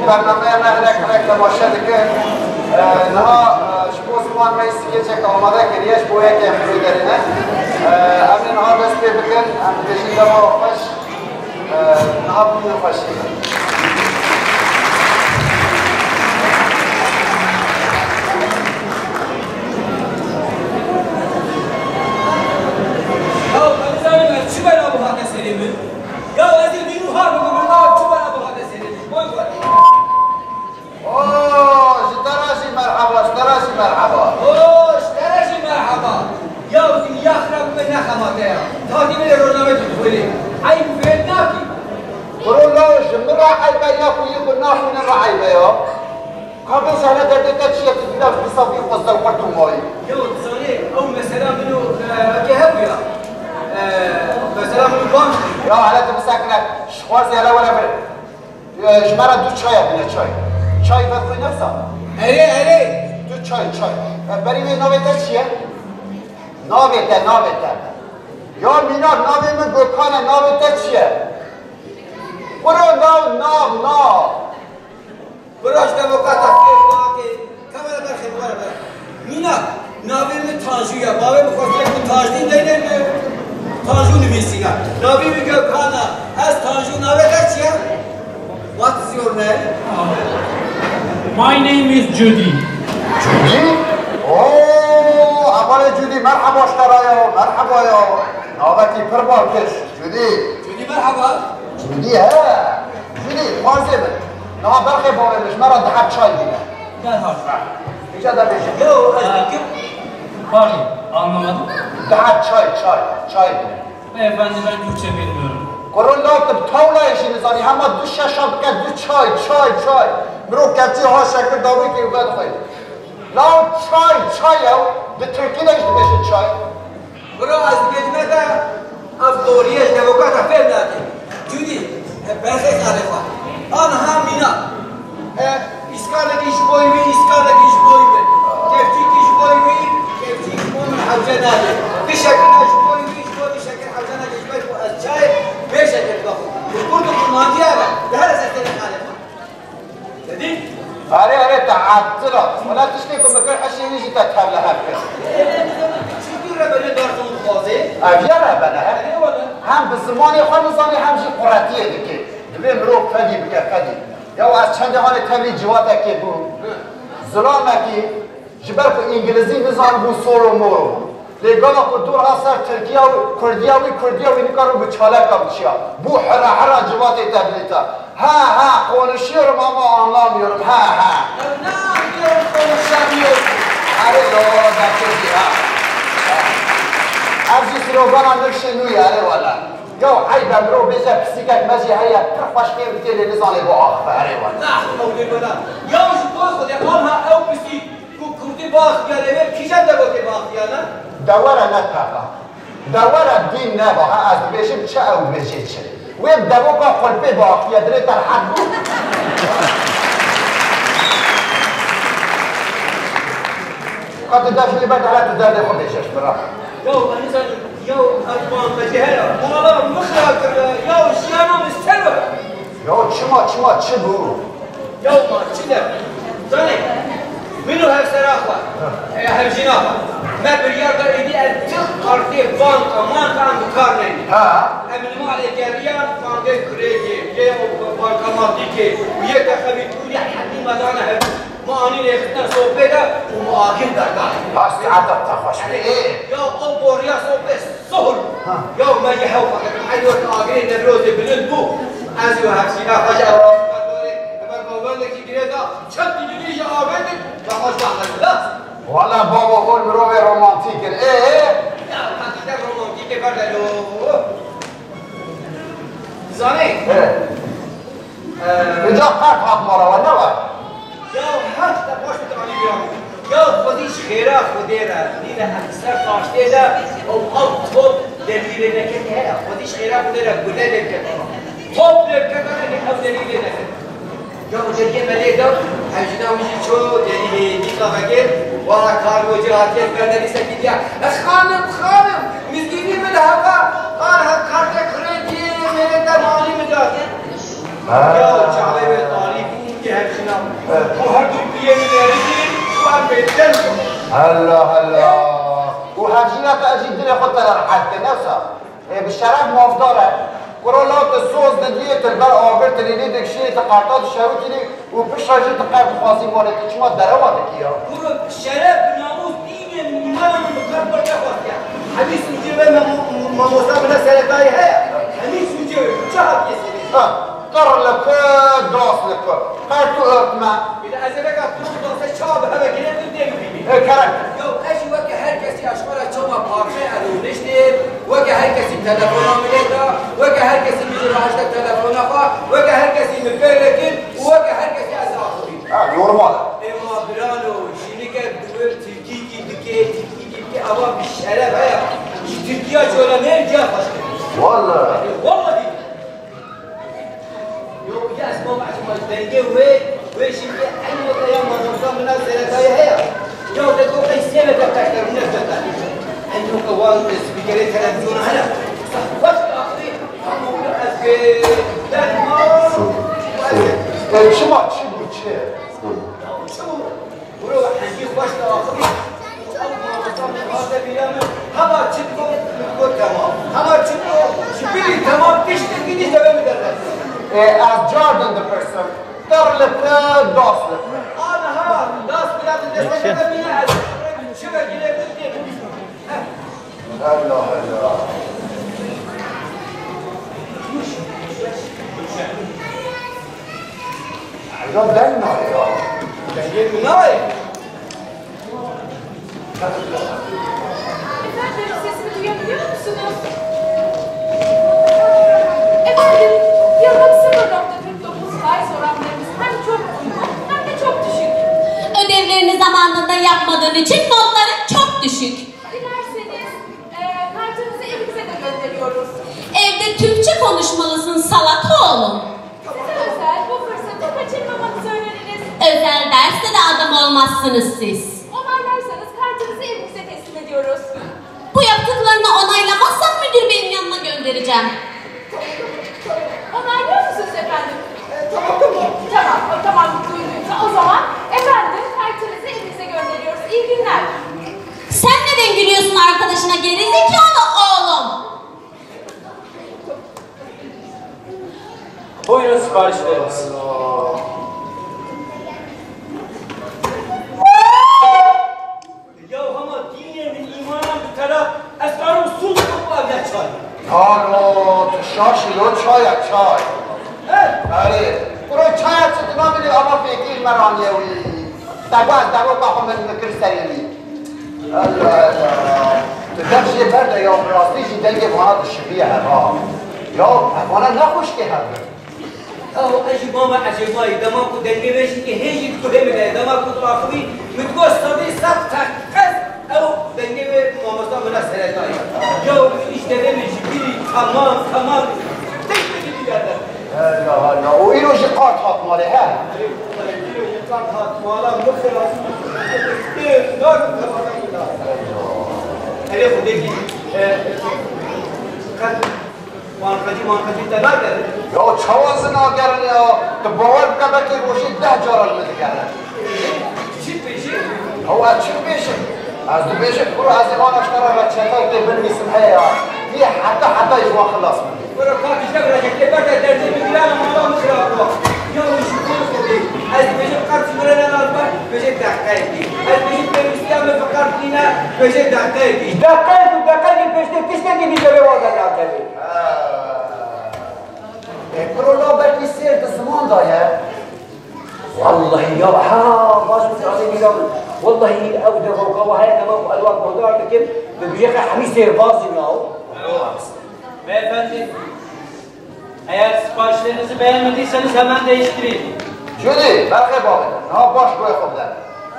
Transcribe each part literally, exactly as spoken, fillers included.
Bernameya me hinek hinek temaşe dikin. Ee, niha, e, ji bo ziman me yî skêçek amade kiriye, ji bo yekê em jê derîne. Ee, em ê niha dest pê bikin, em dibêjin dema xweş, e, niha bimînin xweşî. Ya, ez nizanim ez çi bela bu hate serê min? Ya, ez ê dî wiha bibim, ev çi bela bu hate serê min? Boy xwedê. Oo, ji te re jî merheba, ji te re jî merheba. Oo, ji te re jî merheba. Ya, dinya xirab be, ne xebate ya. Tatî bide rojname tu dixwînî. Eyb û fêr nakî. Kuro, la ji min re eyb e ya ku yê ku naxwînin re eyb e ya? Ka bêje hele derdê te çi ye, tu vîra dîsa wî xwe zelqurt û mayî. Ya, tu zanî, ew mesela min û, e, eke hebûya. E, mesela min û bang. Ya, hele tu bisekine, ji xwarzê hele were vir. E, ji me re du çaya bîne, çay. Çay ver xwe nexsa. Erê, erê. Du çay, çay. E, berî wê navê te çi ye? Navê te, navê te. Ya mînak, navê min Gökhan e, navê te çi ye? Kuro nav, nav, nav. Kuro ji te bo ka te fêr nake. Kamera berxê, kamera berxê. Mînak, navê min Tanju ye. Bavê min xwestiye ku Tajdîn deyne min Tanju nivîsîne. Navê min Gökhan e. Ez Tanju, navê te çi ye? What is your name? My name is Judy. Judy? Oo, hevalê Judy, merheba ji te re ya, merheba ya. Navekî pir balkêş, Judy. Judy, merheba. Judy, he. Judy, xwarzê min. Niha berxê bavê min ji me re du heb çay bîne. Derhal. Îca de bêje. Yo, ez dikim. Pardon, anlamadım. Du heb çay, çay, çay bîne. Beyefendi, ben Türkçe bilmiyorum. Kuro, la tu bi tawlayê jî nizanî, hema du şeşa bike, du çay, çay, çay. Mirov kevçî ha şekir dawî kê û vedixwe. La çay, çay ew, bi tirkî de jî dibêjin çay. Bro, ez dibêjime te, ev doriyê ji devoka te fêm nake. Cudî, e, berxê xalê xwe. Aniha mîna. E, îskanekî ji boyî wî, îskanekî ji boyî min. Kevçîkî ji boyî wî, kevçîk ji bo min hewce nake. Dişekî ne ji boyî wî, ji bo dişekî hewce nake. Ji ber ku ez çayê vê şekil bixwim. Li kurd û kurmandiya re, di her ez ez tenê xalê xwe. Didî? Erê, erê, te etila. Wela tiştê ku min kir hişê wî jî te tevlihev kir. Çi tu rebelê berxan dixwazê? Ev ya rebele he? Erê wele. Hem bi zimanê xwe nizanê hem jî quretiyê dike. Divê mirov fedî bike, fedî. Ya ez çendê hanê tevlî ciwatekê bûm. Zilamekî Ji ber ku îngilizî nizanibû soro moro. Lê gava ku dûr hat ser tirkiya wî, kurdiya wî, kurdiya wî nikaro bi çaleka biçiya. Bû hira hira civatê tevlîta. Ha, ha, konuşuyorum ama anlamıyorum. Ha, ha. Anlamıyorum, konuşamıyorum. Erê, doğru, dakika, ha. Ev jî slogana nifşê nû ye, erê wele. Ya eyb e, mirov bêje pisîkek me jî heye, pir xweş fêm dike lê nizanê bo axive, erê wele. Nah, ew lê wele. Ya ji bo Xwedê, anha ew pisîk. Ku kurdî biaxiviya lê wê kîjan devokê biaxiviyane? Dewere ne teqa. Dewere dîn neba, ha ez dibêjim çi ew dibêjê çi. Wê bi devoka qulpê biaxiviya, dilê te rehet bû. Ka tu def jî ber de hele tu derdê xwe bêje ji min re. Yaw, ez nizanim, yaw, ez banka jî heye. Mala min xira kiriye, yaw, jiyana min ser be. Ya çima, çima, çi bû? Ya ma çi de? Zanê, min û hevsera xwe, e, hevjîna xwe, me biryar da êdî em ti kartê banka, manka em bi kar neynin. Ha. Em li malê geriyan bangê krediyê, yê bankamatîkê û yê texebît û yê hemî me dane hev. Me anî rêxistina sopê de û me agir berdanê. Ha, saeta te xweş be. Ê. Ya ew boriya sopê Sohul! Ha. Ya me ji hew xwe dikim, ey wek agirê Newrozê bilind bû. Ez û hevsîna xwe ji ew heval gavendekî girê da, çend digilî ji avêtin, me xwe ji me xwe da. Wala bavo hol mirovê romantîk in. Ê, ê? Ya, heqîqet romantîkê berde lo. Zanî? He. Ee, Îca qert hat mala we, ne we? Ya her tişt baş bi te anî bira. Ya xwedî ji xêra Xwedê re, nîne em ser taştê de ew ew top delîlê nekirî heye. Xwedî ji xêra Xwedê re gule lê bikete. Top lê bikete ne ew delîlê nekir. Ya o deriyê me lê da, hevjîna min jî ço delîlê dîka vekir, wara kar wecî hatiye berde lîstekî diya. E, xanim, xanim, mizgînî min heva, an hev kartek xirê diyê, mêrê te malî min da. Ha. Ya çavê wê talî bû, yê Hevjîna. Û her du piyê min erikî û em bêdeng bûn. Hela, hela. Û hevjîna te jî dilê xwe te re rehet kir, ne wisa? Ê, bi şeref mafdar e. Kuro law tu soz didiyê, tu li ber agir tu lêlî dikişînî, tu qerta dişewitînî û piştre jî tu qert dixwazî warê, tu çima derewa dikî ya? Kuro bi şeref, bi namûs dînê min, îmana min bi qert wer nexwastiye. Hemî sûcê wê memo-, mamosta min e seretayê heye. Hemî sûcê wê, tu çi hatiye serê? Ha, qir li ku, das li ku. Qert û ört me. Île ez ê veka tu û dase çawa bi heve girê tu dê bibînî. Ê, kerem. Ya ez jî weke her kesî aşkara çawa parçeyê eromiştê, weke her kesî telefona min lê da, weke her kesî min jî rahişte telefona xwe, weke her kesî min pê vekir û weke her kesî ez axivî. Ha, normal e. Ê ma birano, jînike di wir tirkîkî dike, tirkîkî dike, ava bi şeref heye. Ji Tirkiya cola nêr ciya xweş dike. Wallahî. Wallahî. Yo, ya ez baba, ez ma dengê wê, wê şimdi en weke ya mamosta min a seretayê heye. Ya de to qey sê weke teşterûne zeta. En weke wan spîkerê televîzyona hene. Xweş axivî, hemû ez bê derman. Ew çima, çi bû, çi? Ya çi bû? Bro, hemî xweş diaxivî. Ew mamosta min hate bîra min. Hema çi digot, min digot temam. Hema çi digot, ji bilî temam, tiştekî dî devê min derve. Ê, ez cardin dipirsim. Qir li ku, das li ku. Aniha, das bira min desteke de bîne, ez çi vekirê min tê bibînim. Heh. Hela, hela. Hocam deng nayê ya. Dengê min nayê. Efendim, sesimi duyabiliyor musunuz? Efendim, yıllık sıfır nokta kırk dokuz faiz oranlarımız hem çok uygun hem de çok düşük. Ödevlerini zamanında yapmadığın için notların çok düşük. Dilerseniz, e, kartınızı evinize de gönderiyoruz. Evde Türkçe konuşmalısın salak oğlum. Size özel bu fırsatı kaçırmamanızı öneririz. Özel derste de adam olmazsınız siz. Onaylarsanız kartınızı evinize teslim ediyoruz. Bu yaptıklarını onaylamazsan müdür beyin yanına göndereceğim. Onaylıyor musunuz efendim? E, tamam, tamam. Tamam, o tamam duyduysa o zaman efendim kartınızı evinize gönderiyoruz. İyi günler. Sen neden gülüyorsun arkadaşına gerizekalı oğlum? Buyurun siparişleriniz. Ya hema dînê min, îmana min tera, ez karim sûd bixwim ev ne çay. Alo, tu şaş î, lo çay e, çay. He? Erê, kuro çay e, çi tu nabînî, ama fêkî ji me re aniye wî. Te got ez deroka xwe min, min kir serê wî. Allah Allah. Tu dev jê berde ya, bi rastî jî dengê vana dişiviye heva. Ya, ev vana ne xweşikê hev in. Ew, ez jî mama ecêbayî, dema ku dengê vê jî hê jî di guhê min de ye, dema ku diaxivî, min digot sedî sed teqez ew dengê wê mamosta min a seretayî. Ya, min îş devê min ji bîrî, tamam, tamam. Tiştekî dî berde. Hela, hela. Û îro jî qart hat malê, he? Erê, îro jî qart hat mala, min xilas. Erê, Xwedê kî, e, qet Manqecî, manqecî te nagerin? Ya çawa ez nagerin ya? Tu bawer bike, belkî rojê deh cara li min digerin. Çi dibêjî? Ya ez çi dibêjim? Ez dibêjim, kuro ez ê vana ji te re reçetayê tê binivîsim heye ya. Tê heta heta ji wan xilas bibî. Kuro ka tiştek reçetê berde derdê min giran e, mala min xirab bû. Ya wî ji bo Xwedê. Ez dibêjim qert ji min re ne lazim e, dibêje deqeyekê. Ez dibêjim pêwîstiya min bi qert nîne, dibêje deqeyekê. Ji deqeyek û deqeyekê pêştir tiştekî dî devê wan de nakevê. Ê, kuro, la belkî sêr di ziman de ye. Wallahî ya, ha, baş min alê bîra min. Wallahî ew devoka wa heye dema ku ez wan guhdar dikim, dibêje qe hemî sêr bazî naw. Beyefendi, eğer siparişlerinizi beğenmediyseniz hemen değiştireyim. Cûdî, berxê bavê, niha baş guhê xwe bide.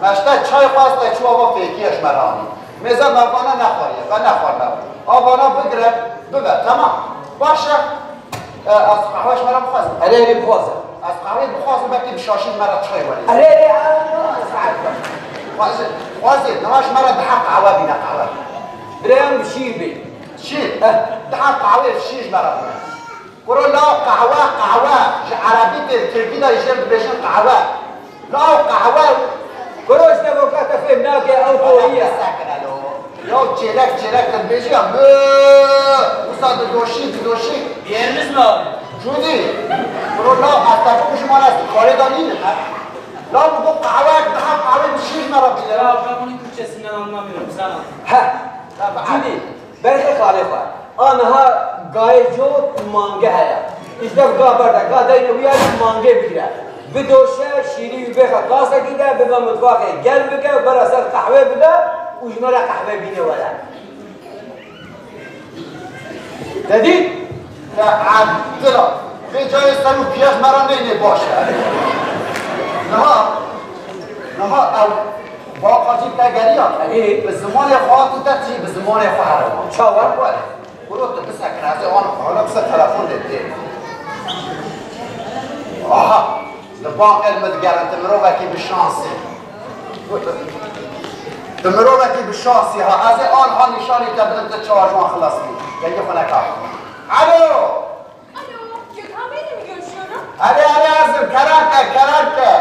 Me ji te çay xwest, te çû ava fêkiye ji me re anî. Mêze me vana nexwariye, me nexwarine. A vana bigire, bibe, temam. Baş e. E, ez qehwe ji me re bixwazim. Erê, erê, bixwaze. Ez qehweyê bixwazim, belkî bi şaşî ji me re çay werê. Erê, erê, a, ez qehwe bixwazim. Xwazê, xwazê, niha ji me re dihe qehwe bîne, qehwe. Birayê min bi şîr bê. Şîr? Eh. Dihe qehweyê bi şîr ji me re bîne. Kuro law qehwe, qehwe. Ji erebî tê, tirkî de jê dibêjin qehwe. Law qehwe. Kuro ji te voka te fêm nake, ew korî ye. Sekine lo. Law çêlek, çêlek te dibêjî ya. Bı. Wisa didoşî, didoşî. Bir yerimiz mi abi? Cûdî. Kuro law ez te bikujim, ez karê de nînim. Law bi bo qehwe, daha qehwe bi şîr me re bîne. Ya ben bunun Türkçesinden anlamıyorum, sen anlat. Heh. Tabii. Cûdî. Berê xalê xwe. A niha gayê cot mange heye. Îşte ga berde, ga deyne wî ya mangê bigire. Bidoşe, şîrî wî bêxe qasekî de, bibe mitbaxê germ bike, bere ser qehwê bide û ji me re qehwê bîne were. Te dît? Te ebdila. Vê cayê ser û piyaz me re neyne baş e. Niha, niha ew Baqacî te geriya. Ê. Bi zimanê xwe hatî te tî, bi zimanê xwe here. Çawa? Were. Kuro tu bisekine, ez ê an xwe, hala bise telefon de tê. Aha. Li baqê li min digerin, tu mirovekî bi şansî. Tu mirovekî bi şansî ha. Ez ê an ha nîşanî te bidim, tu çawa ji wan xilas bî. Dengê xwe neka. Alo! Alo, Gökhan Bey'le mi görüşüyorum? Erê, erê, ez im, kerem ke, kerem ke.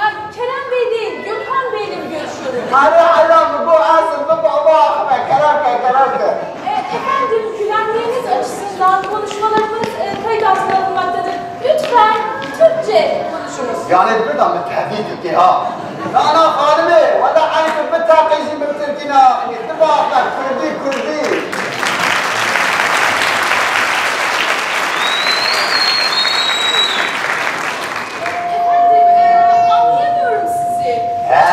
Ee, Kerem Bey değil, Gökhan Bey'le mi görüşüyorum? Erê, erê, min got ez im, min baba axime, kerem ke, kerem ke. Ee, efendim, güvenliğiniz açısından konuşmalarımız, e, kayıt altına alınmaktadır. Lütfen Türkçe konuşunuz. Yani burada mı tehdit ki ha? Na, na, xanimê, wela eyb e, bi teqî jî bi tirkî naxivî. Tu biaxe kurdî, kurdî. Efendim, e, anlayamıyorum sizi. He.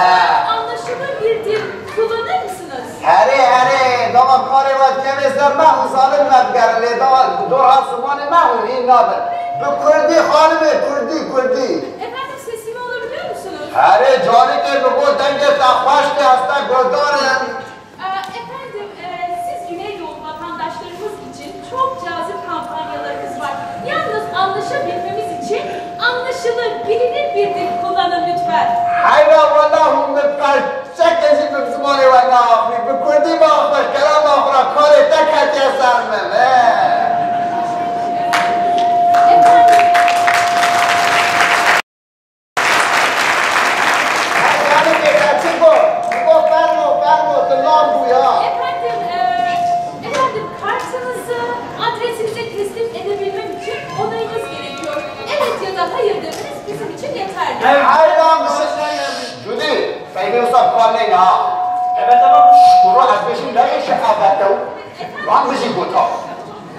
Anlaşılır bir dil kullanır mısınız? Herê, herê, dava karê we dikeve ser me, hûn zalim me digerin, lê dava dor hat zimanê me hûn hîn nabin. Bi kurdî, xanimê, kurdî, kurdî. Efendim, sesimi alabiliyor musunuz? Herê, canikê bi bo dengê te xweş tê, ez te guhdar im. Ee, efendim, e, siz Güneydoğulu vatandaşlarımız için çok cazip kampanyalarımız var. Yalnız anlaşabilmemiz için anlaşılır, bilinir bir dil kullanın lütfen. Heyra, wela hûn min perçeke jî bi zimanê we neaxivî. Bi kurdî biaxe, kerema xwe re, karê te ketiye ser min. He. Efendim? Her yanî pêketî bû. Bû fermo, fermo, tu lan bû ya. Efendim, e, efendim, kartınızı adresinize teslim edebilmem için onayınız gerekiyor. Evet ya da hayır demeniz bizim için yeterli. Heyran, Cudî, peynî wisa kar neyne ha. Evet, tamam. Kuro ez bêjim, ne bêje evet ew. Lan bijî gota.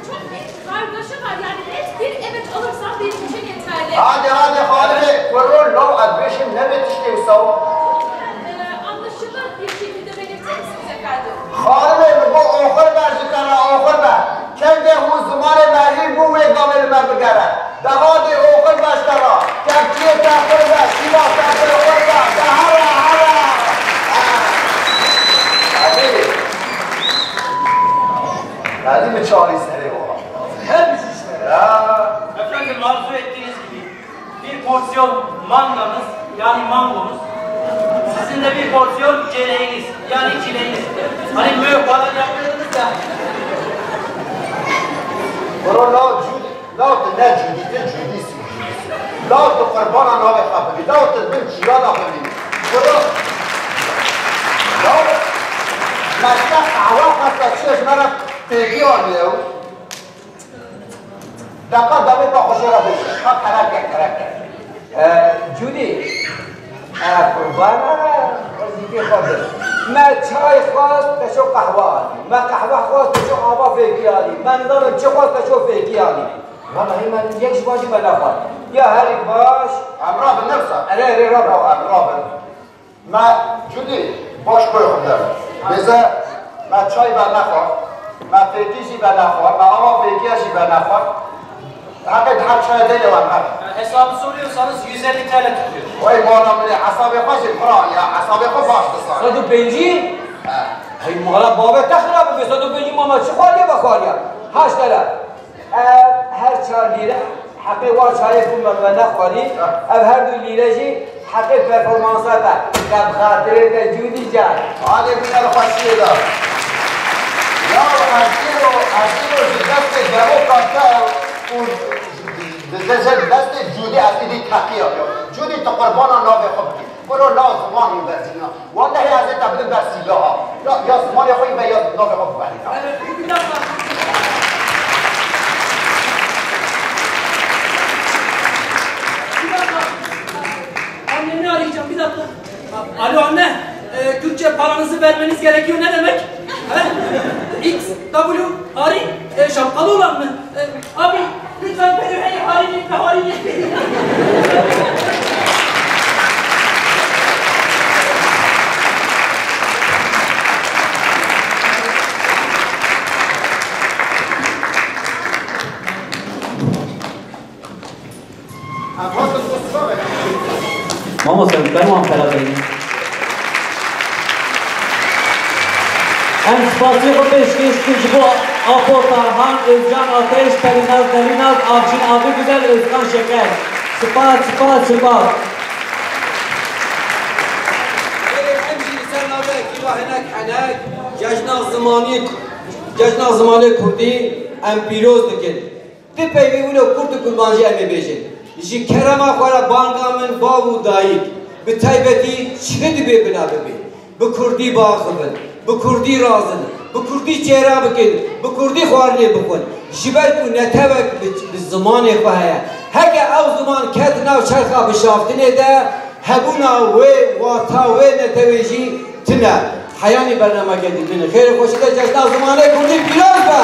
Çok net kargaşa var. Yani net bir evet alırsam benim için yeterli. Hadi, hadi, xanimê, kuro law ez bêjim, nebe tiştê wisa. Lütfen, e, anlaşılır bir şekilde belirtir misiniz efendim? Xanimê, min got oxir be ji te re, oxir be. Kengê hûn zimanê me hîn bû, wê gavê li me bigere. Dehadê oxir be ji te re. Kevçiyê te xir be, şîva te xir be. De here, here. Hadi. Hadi mi çarî serê wa. Her bir şey işte. Ya. Efendim, arzu ettiğiniz gibi bir porsiyon manganız, yani mangonuz, sizin de bir porsiyon çeleğiniz, yani çileğiniz. Hani mö falan yapıyordunuz ya. Bro, law Cudî, law tu ne Cudî, tu Cudî sî. Law tu qurbana navê xwe bibî, law tu bin çiyana bibî. Bro, law, me ji te qehwe xwesta, çi ji me re têkî aniye. Deqa dewê ka xwe jê re bêje. Ka kerem ke, kerem ke. E, Cudî, e, qurbana xwezîkê xwe be. Me çay xwest, te şo qehwe anî. Me qehwe xwest, te şo ava fêkî anî. Me nizanim çi xwest, te şo fêkî anî. Wellahî me yek ji wan jî me nexwar. Ya herî baş. Em rabin nefsa. Erê, erê, rabin. Ya em rabin. Me Cudî, baş koy xwe de. Bêze, me çay ve nexwar, me fêkî jî ve nexwar, me ava fêkiye jî ve nexwar. Heqê di her çaya deyne we me. Hesabı soruyorsanız yüz elli T L tutuyor. Oy mala min ê hesabê xwe jî xwe ya, hesabê xwe baş disa. Sed û pêncî? He. Hey mala bavê te xirab bibe, sed û pêncî mama çi xwariye ve xwariye? Haş T L. Ev her çar lîre heqê wan çayê ku me, me nexwarî, ev her du lîre jî heqê performansa te. Te bi xatirê te Cûdî can. Alê bîne li xweşiyê de. Ya ez îro, ez îro ji destê devoka te Dizê ji destê Cûdî ez êdî teqiya bim. Cûdî, tu qurbana navê xwe bikî. Kuro, la ziman û bezîna. Wellehî ez ê te bidim ber sîlaha. Ya, ya zimanê xwe ve ya navê xwe biberîna. Anne, ne arayacağım? Bir dakika. Alo anne, e, Türkçe paranızı vermeniz gerekiyor ne demek? He? X W arayayım, e, şapkalı olan mı? E, abi, lütfen beni hey harini, harini. Mamoste, em wan pera beynin. Em spasiyê xwe pêşkêş dikin ji bo Apo, Tarhan, Özcan, Ateş, Pelinaz, Delînaz, Avşîn, Avî Güzel, Özkan Şeker. Spas, spas, spas. Em jî li ser navê ekîba hinek henek cejna zimanî, cejna zimanê kurdî em pîroz dikin. Ti peyvê wilo kurd û kurmancî em ê bêjin. Ji kerema xwe re banga min bav û dayik, bi taybetî çi dibe bila bibe. Bi kurdî biaxivin, bi kurdî razin, bi kurdî çêra bikin, bi kurdî xwarinê bixwin. Ji ber ku netewek bi, bi zimanê xwe heye. Heke ew ziman ket nav çerxa bişaftinê de, hebûna wê, wata wê netewê jî tune. Heyanî bernameke dî bînin. Xêr û xweşî de cejna zimanê kurdî pîroz be.